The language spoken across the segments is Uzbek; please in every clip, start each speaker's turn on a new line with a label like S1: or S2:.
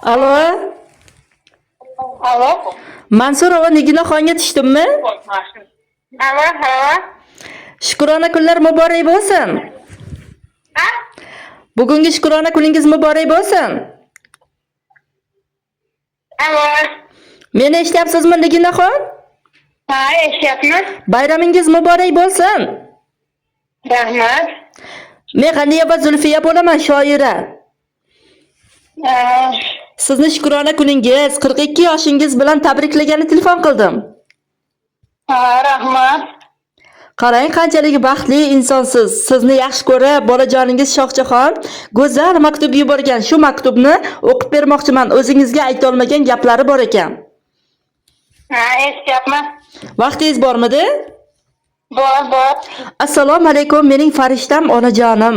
S1: Alo.
S2: Alo.
S1: Mansurova Niginaxonga tushdimmi?
S2: Alo, ha.
S1: Shukrona kunlar muborak bo'lsin.
S2: Ha?
S1: Bugungi shukrona kuningiz muborak bo'lsin.
S2: Alo.
S1: Meni eshityapsizmi, Niginaxon?
S2: Ha, eshityapman.
S1: Bayramingiz muborak bo'lsin.
S2: Rahmat.
S1: Men G'aniyeva Zulfiya bo'laman, shoira.
S2: Ha,
S1: Sizni shukrona kuningiz, 42 yoshingiz bilan tabriklagani telefon qildim.
S2: Ha, rahmat.
S1: Qarang, qanchalik baxtli insonsiz. Sizni yaxshi ko'rib, bolajoningiz Shohjahon go'zal maktub yuborgan. Shu maktubni o'qib bermoqchiman. O'zingizga aytolmagan gaplari bor ekan.
S2: Ha, eshityapman.
S1: Vaqtingiz bormidi?
S2: Bor, bor.
S1: Assalomu alaykum, mening farishtam onajonim.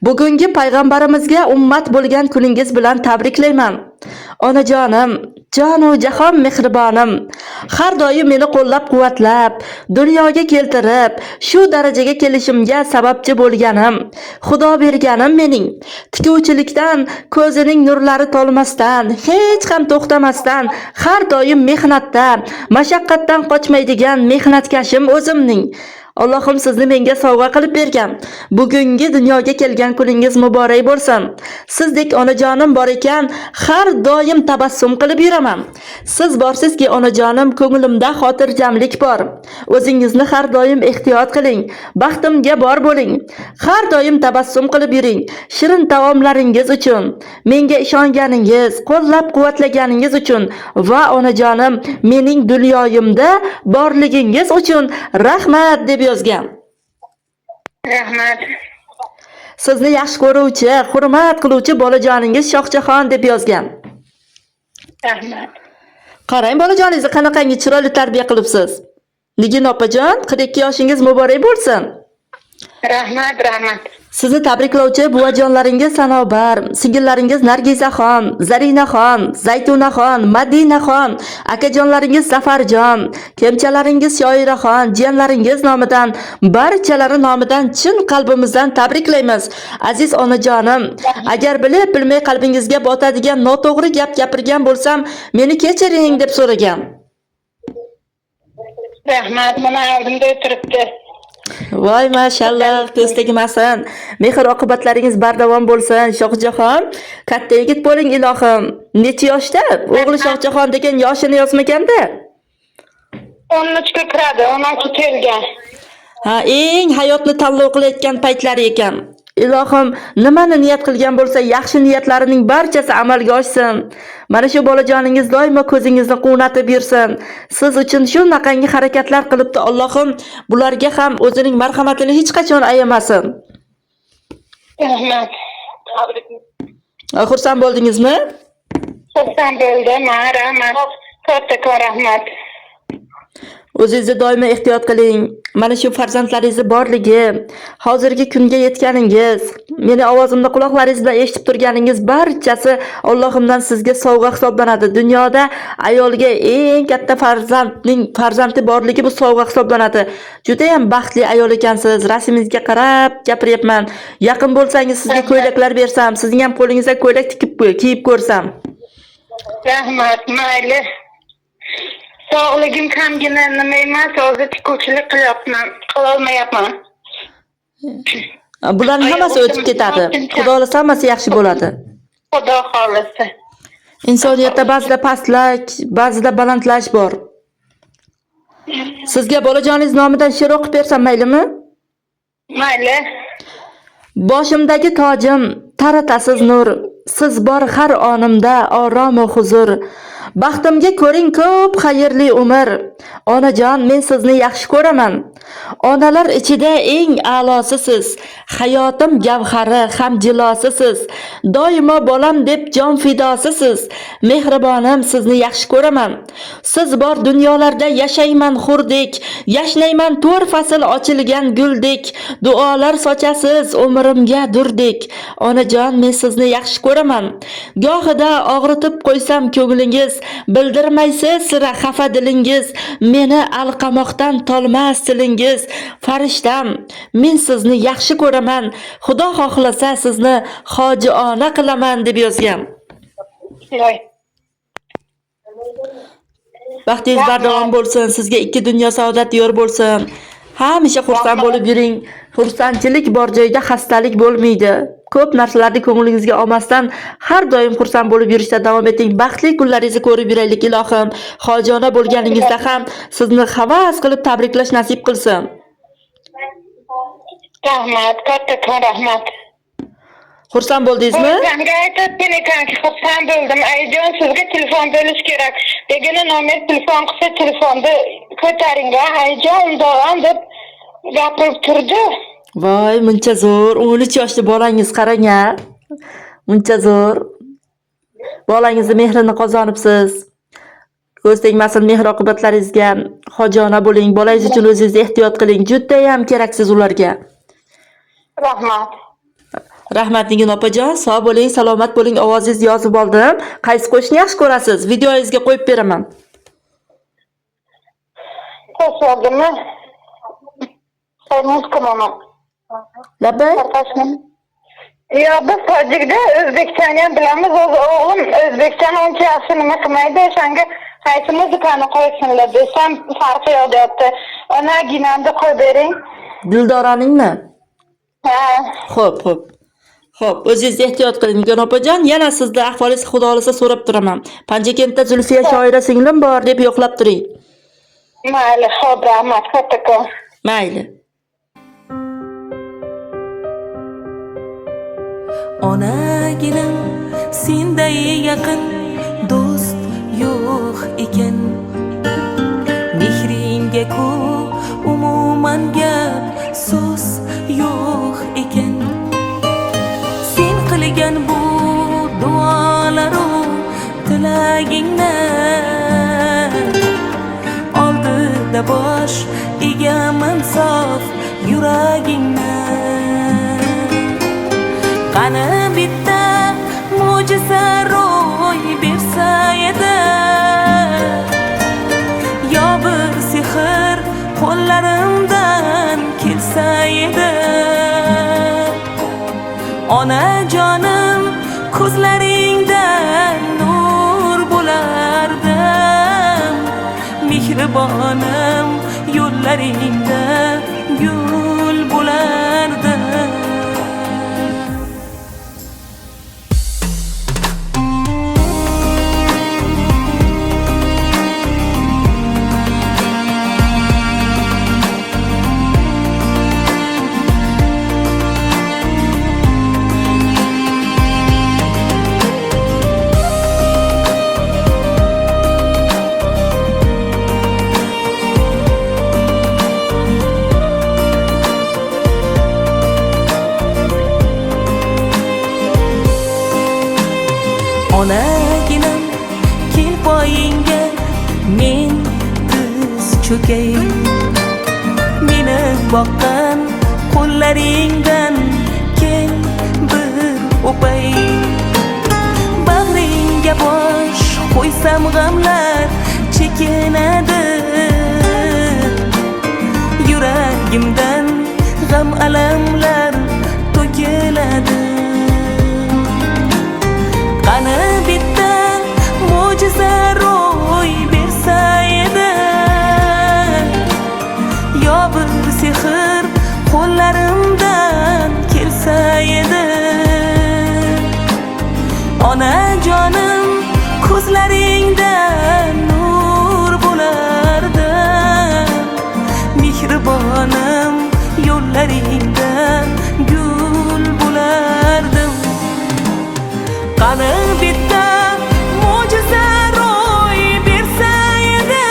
S1: Bugungi payg'ambarimizga ummat bo'lgan kuningiz bilan tabriklayman. Onajonim, jonu jahon mehribonim, har doim meni qo'llab-quvvatlab, dunyoga keltirib, shu darajaga kelishimga sababchi bo'lganim, Xudo berganim mening. Tikuvchilikdan ko'zining nurlari tolmasdan, hech ham to'xtamasdan, har doim mehnatda, mashaqqatdan qochmaydigan mehnatkashim o'zimning. Allohim sizni menga sovg'a qilib bergan. Bugungi dunyoga kelgan kuningiz muborak bo'lsin. Sizdek onajonim bor ekan, har doim tabassum qilib yuraman. Siz borsizki, onajonim, ko'nglimda xotirjamlik bor. O'zingizni har doim ehtiyot qiling. Baxtimga bor bo'ling. Har doim tabassum qilib yuring. Shirin taomlaringiz uchun, menga ishonganingiz, qo'llab-quvvatlaganingiz uchun va onajonim, mening dunyoyimda borligingiz uchun rahmat deb yozgan.
S2: Rahmat.
S1: Sizni yaxshi ko'ruvchi, hurmat qiluvchi bolajoningiz Shohjahon deb yozgan.
S2: Rahmat.
S1: Qarang, bolajoningizni qanaqangi chiroyli tarbiya qilibsiz. Nigin opajon, 42 yoshingiz muborak bo'lsin.
S2: Rahmat, rahmat.
S1: Sizni tabriklovchi buvajonlaringiz Sanobar, singillaringiz Nargizaxon, Zarinaxon, Zaytunaxon, Madinaxon, akajonlaringiz Zafarjon, kemchalaringiz Shoiraxon, jiyanlaringiz nomidan, barchalari nomidan chin qalbimizdan tabriklaymiz. Aziz onajonim, agar bilib bilmay qalbingizga botadigan noto'g'ri gap gapirgan bo'lsam, meni kechiring deb so'ragan.
S2: Rahmat, mana oldimda o'tiribdi.
S1: Voy mashalloh, ko'z tegmasin. Mehr oqibatlaringiz bardavom bo'lsin, Shohjahon. Katta yigit bo'ling ilohim. Necha yoshda? O'g'li Shohjahon degan yoshini yozmaganda.
S2: 13 ga kiradi, 16 to'lgan.
S1: Ha, eng hayotni tanlov qilayotgan paytlari ekan. Ilohim, nimani niyat qilgan bo'lsa, yaxshi niyatlarining barchasi amalga oshsin. Mana shu bolajoningiz doimo ko'zingizni quvnatib yursin. Siz uchun shunaqangi harakatlar qilibdi Allohim, bularga ham o'zining marhamatini hech qachon ayamasin.
S2: Rahmat.
S1: Xursand bo'ldingizmi?
S2: Xursand bo'ldim, ha, rahmat. Kattakon rahmat.
S1: O'zingizni doimo ehtiyot qiling. Mana shu farzandlaringizni borligi, hozirgi kunga yetganingiz, meni ovozimni quloqlaringiz bilan eshitib turganingiz barchasi Allohimdan sizga sovg'a hisoblanadi. Dunyoda ayolga eng katta farzandning farzandi borligi bu sovg'a hisoblanadi. Juda ham baxtli ayol ekansiz. Rasmingizga qarab gapiryapman. Yaqin bo'lsangiz sizga ko'ylaklar bersam, sizning ham qo'lingizda ko'ylak tikib kiyib ko'rsam.
S2: Rahmat, mayli. Sog'ligim kamgina nima emas, hozir tikuvchilik qilyapman, qilolmayapman.
S1: Bularning hammasi o'tib ketadi. Xudo xohlasa hammasi yaxshi bo'ladi.
S2: Xudo xohlasa.
S1: Insoniyatda ba'zida pastlak, ba'zida balandlash bor. Sizga bolajoningiz nomidan she'r o'qib bersam maylimi?
S2: Mayli.
S1: Boshimdagi tojim, taratasiz nur, siz bor har onimda orom va huzur. Baxtimga ko'ring ko'p xayrli umr. Onajon, men sizni yaxshi ko'raman. Onalar ichida eng a'losisiz. Hayotim gavhari ham jilosisiz. Doimo bolam deb jon fidosisiz. Mehribonim, sizni yaxshi ko'raman. Siz bor dunyolarda yashayman hurdek, yashnayman to'rt fasl ochilgan guldek. Duolar sochasiz umrimga durdek. Onajon, men sizni yaxshi ko'raman. Gohida og'ritib qo'ysam ko'nglingiz, bildirmaysiz sira xafa dilingiz. Meni alqamoqdan tolmas tilingiz. Farishtam, men sizni yaxshi ko'raman. Xudo xohlasa sizni hoji ona qilaman deb yozgan.
S2: Voy.
S1: Baxtingiz bardavom bo'lsin, sizga ikki dunyo saodat yor bo'lsin. Hamisha xursand bo'lib yuring. Xursandchilik bor joyda xastalik bo'lmaydi. Ko'p narsalarni ko'nglingizga olmasdan har doim xursand bo'lib yurishda davom eting. Baxtli kunlaringizni ko'rib yuraylik ilohim. Hojona bo'lganingizda ham sizni havas qilib tabriklash nasib qilsin.
S2: Rahmat, kattakon rahmat.
S1: Xursand bo'ldingizmi?
S2: O'zimga aytib ekanki, xursand bo'ldim. Ayajon, sizga telefon bo'lish kerak. Degani nomer telefon qilsa, telefonni ko'taring, ayajon, undog'am deb gapirib turdi.
S1: Voy, muncha zo'r. 13 yoshli bolangiz qarang a. Muncha zo'r. Bolangizni mehrini qozonibsiz. Ko'z tegmasin mehr oqibatlaringizga. Hojona bo'ling, bolangiz uchun o'zingizni ehtiyot qiling. Judayam keraksiz ularga.
S2: Rahmat.
S1: Rahmat Nigin opajon, sog' bo'ling, salomat bo'ling. Ovozingizni yozib oldim. Qaysi qo'shiqni yaxshi ko'rasiz? Videoyingizga qo'yib beraman.
S2: Qo'shildimi? Muzika
S1: Labbay.
S2: Yo, biz tojikda o'zbekchani ham bilamiz. O'zi o'g'lim o'zbekchani uncha yaxshi nima qilmaydi. O'shanga qaysi muzikani qo'ysinlar desam, farqi yo'q deyapti. Onaginamni qo'yib bering.
S1: Dildoraningmi?
S2: Ha.
S1: Xo'p, xo'p. Xo'p, o'zingizni ehtiyot qiling, Nigin opajon. Yana sizni ahvolingizni Xudo xolasa so'rab turaman. Panjakentda Zulfiya shoira singlim bor deb yo'qlab turing.
S2: Mayli, xo'p, rahmat, kattakon.
S1: Mayli.
S3: Onaginam, senday yaqin do'st yo'q ekan. Mehringga ku umuman gap so'z yo'q ekan. Sen qilgan bu duolaru tilagingni oldida bosh egaman sof yuragingni. Qani bitta mo'jiza ro'y bersa edi, yo bir sehr qo'llarimdan kelsa edi. Onajonim, ko'zlaringdan nur bo'lardim, mehribonim, yo'llaringda gul bo'lardim. Onaginam, kel poyingga men tiz cho'kay. Meni boqqan qo'llaringdan kel bir o'pay. Bag'ringga bosh qo'ysam g'amlar chekinadi, yuragimdan g'am alamlar to'kiladi. Qani bitta mo'jiza ro'y bersa edi, yo bir sehr qo'llarimdan kelsa edi. Onajonim, ko'zlaringdan nur bo'lardim, mehribonim, yo'llaringda gul bo'lardim. Qani bitta mo'jiza ro'y bersa edi,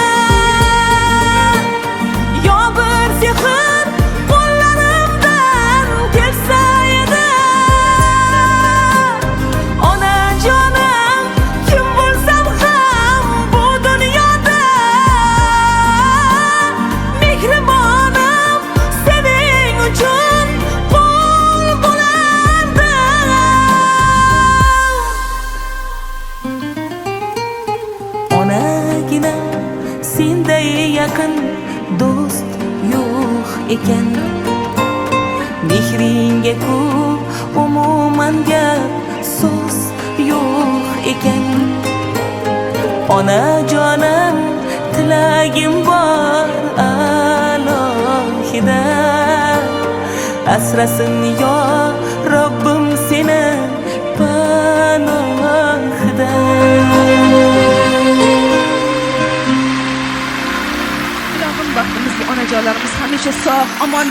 S3: yo bir sehr qo'llarimdan kelsa edi. Onajonim, kim bo'lsam ham bu dunyoda, mehribonim, sening uchun qul bo'lardim. Onaginam, senday yaqin do'st yo'q ekan. Mehringga ku umuman gap so'z yo'q ekan. Onajonim, tilagim bor alohida, asrasin yo Robbim seni panohida.
S4: Ilohim, baxtimizga onajonlarimiz hamisha sog' omon.